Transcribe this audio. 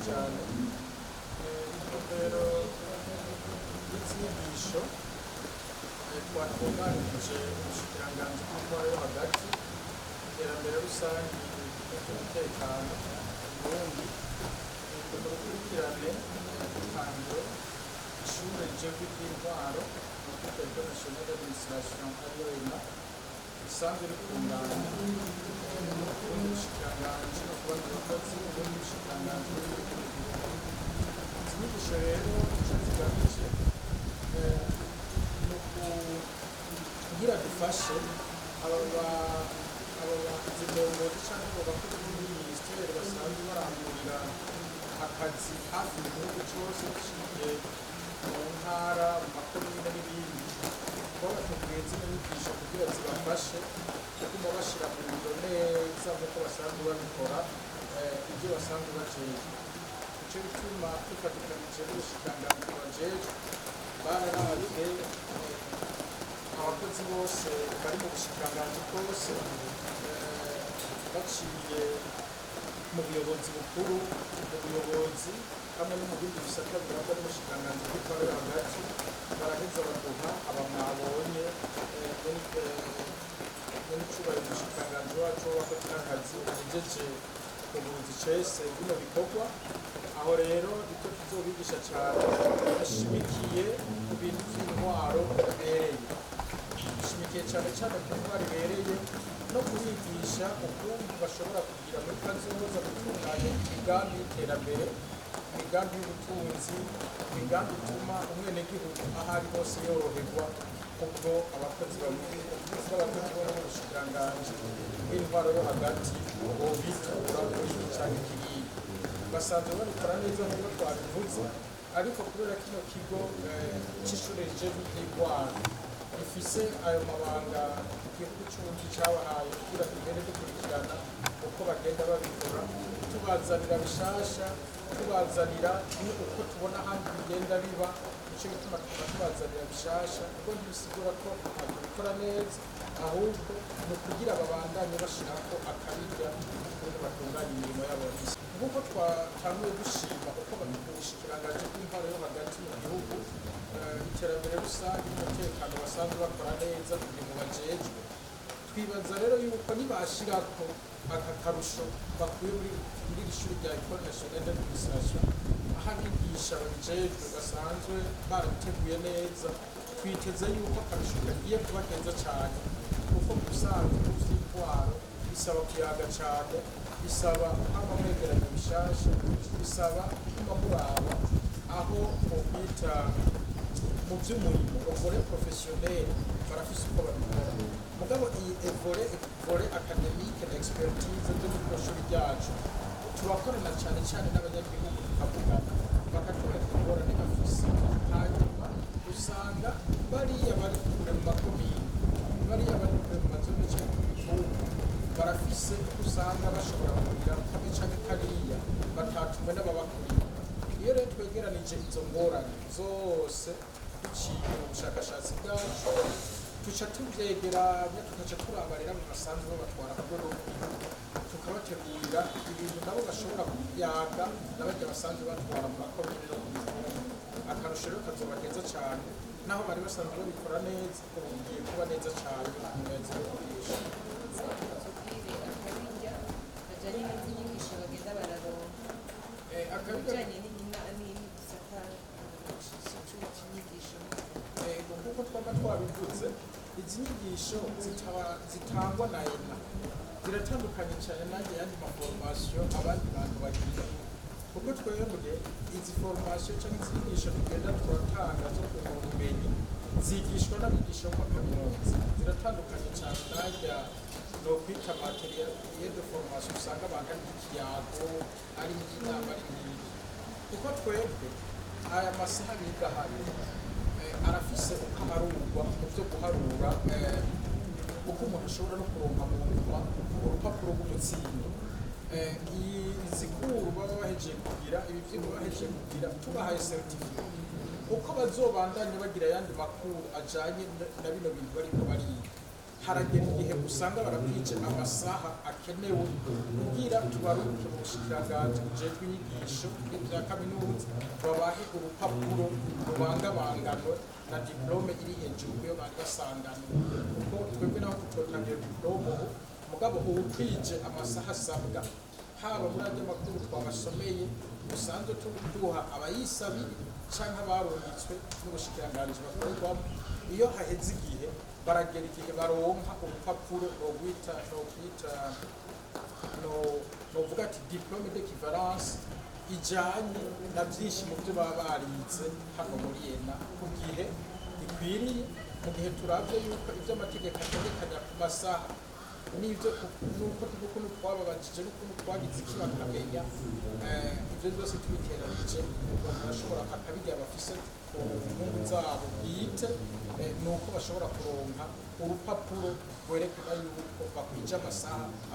Cyane. Intumbero y'izi nyigisho twatunganije, ubushikiranganji bw'intwaro yo hagati, iterambere rusange n'iby'umutekano mu Burundi, ni urukurikirane rw'ihangiro ishure rijejwe iby'intwaro, ni ukuvuga École nationale d'administration, ariyo ENA, risanzwe ritunganya ubundi bushikiranganji no kubandi bakozi, ubundi bushikiranganji n'ibindi bihugu. Izi nyigisho rero icyo zigamije ni ukugira dufashe aba izi ndongozi cyangwa abo bakozi bo muri minisiteri basanzwe barangurira akazi hafi mu gihugu cyose, duciye mu ntara, mu makomine n'ibindi. Twabateguriye zino nyigisho kugira zibafashe kuguma bashyira mu ngiro neza nk'uko basanzwe babikora ibyo basanzwe bajejwe. Nicyo bituma dufatikanije n'ubushikiranganji bubajejwe, bararavye abakozi bose bari mu bushikiranganji bwose, baciye mu buyobozi bukuru, mu buyobozi hamwe no mu bindi bisata birangwa n'ubushikiranganji bw'intwaro yo hagati, baraheza baduha aba mwabonye. Nyenicubahiro umushikiranganji wacu w'abakozi n'akazi ahejeje kuguruza icese bino bikorwa. Aho rero icyo tuzobigisha cyane bishimikiye ku bintu by'intwaro ibereye, bishimikiye cyane cyane ku ntwaro ibereye no kubigisha ukuntu bashobora kugira muri kazoza gutunganya imigambi y'iterambere, imigambi y'ubutunzi, imigambi ituma umwenegihugu aho ari hose yoroherwa, ubwo abakozi b'abakozi bo mu bushikiranganji bw'intwaro yo hagati bobitura muri iki canke kiriya. Basanzwe babikora neza nk'uko twabivuze, ariko kubera kino kigo c'ishure rijejwe ivy'intwaro rifise ayo mabanga igihugu c'Uburundi cabahaye kugira tugende dukurikirana uko bagenda babikora, tubazanira bishasha, tubazanira ni uko tubona ahandi bigenda biba. Nico gituma tuba tubazanira bishasha, kuko ntibisigura ko batabikora neza, ahubwo ni ukugira babandanye bashirako akabirya ukuntu batunganya imirimo yabo ya misi. Nk'uko twatanguye dushima uko ubushikiranganji bw'intwaro yo hagati mu gihugu, iterambere rusange n'umutekano basanzwe bakora neza imirimo bajejwe, twibaza rero yuko nibashirako aka karusho bakuye muri iri shuri rya École nationale d'administration, aho abigisha babijejwe basanzwe barabiteguye neza, twiteze yuko akarusho kagiye kuba keza cyane, kuko mu bisanzwe mu vy'intwaro bisaba kuyaga cyane, bisaba kwama mwegeranya bishasha, bisaba kuma muraba aho twokwita mu by'umurimo volet professionnel, barafise uko babikora. Mugabo iyi volet académique na expertise byo muri rino shuri ryacu, turakorana cyane cyane n'abanyagihugu, tukavugana, bakatwereka ingorane bafise. Hanyuma usanga bariya bari kure mu makomine, bariya bari kure mu mazone canke mu mitumba, barafise uko usanga bashobora kugira kamwe canke kariya batatumwe n'ababakuriye. Iyo rero twegeranije izo ngorane zose duciye mu bushakashatsi bwacu, tuca tuvyegeranya, tukaca turaba rero abo basanzwe babatwara ku rwego rw'igihugu, tukabategurira ibintu nabo bashobora kuyaga n'abarya basanzwe batwara mu makomine no ku mitumba. Akarusho rero kazoba keza cane, naho bari basanzwe babikora neza, ubu bigiye kuba neza cane mu mezi yo kugisha. Tubwire akabirya kajyanye n'izi nyigisho bagenda bararonka. Akabirya Ibijyanye n'igisata cy'inyigisho. Ego, nk'uko twaba twabivuze, izi nyigisho zitangwa na ENA ziratandukanye cyane n'andi yandi ma formations abandi bantu bagira, kuko twebwe izi formation cyangwa izi nyigisho tugenda turatanga zo kungura ubumenyi zigishwa n'abigisha bo mu makaminuza, ziratandukanye cyane n'ajya no kwita matériel de formation usanga abantu ari nk'ikiyago, ari nk'inama, ari nk'iki, kuko twebwe aya masaha biga hano arafise uko aharurwa mu byo guharura, uko umuntu ashobora no kuronka mu nyuma urupapuro rw'umutsindo. Izi cours baba bahejeje kugira, ibi vyigwa bahejeje kugira, tubahaye certificat, uko bazobandanya bagira ayandi makuru ajanye na bino bintu bariko bariga. Haragera igihe usanga barakwije amasaha akenewe kugira tubaruke mu bushikiranganji bujejwe inyigisho n'ibya kaminuza, babahe urupapuro rubangabanganwe na diplôme iri hejuru kuyo bari basanganwe, kuko twebwe naho tutotanga iyo diplôme ubu, mugabo uwukwije amasaha asabwa, haba muri ajya makuru twabasomeye dusanzwe tuduha abayisabiye canke abarungitswe n'ubushikiranganji bakorerwamo, iyo haheze igihe baragera igihe baronka urupapuro rwita nokwita no novuga ati diplôme d'équivalence ijanye na byinshi mu byo baba barize hano muri ENA ku gihe gikwiriye. Mu gihe turavye yuko ibyo amategeko ategekanya ku masaha n'ibyo nuko n'ukuntu twababajije n'ukuntu twagize iki bakamenya, ibyo byose tubiteranije, barashobora akabirya bafise ku nyungu zabo bwite, nuko bashobora kuronka urupapuro rwerekana yuko bakwije amasaha.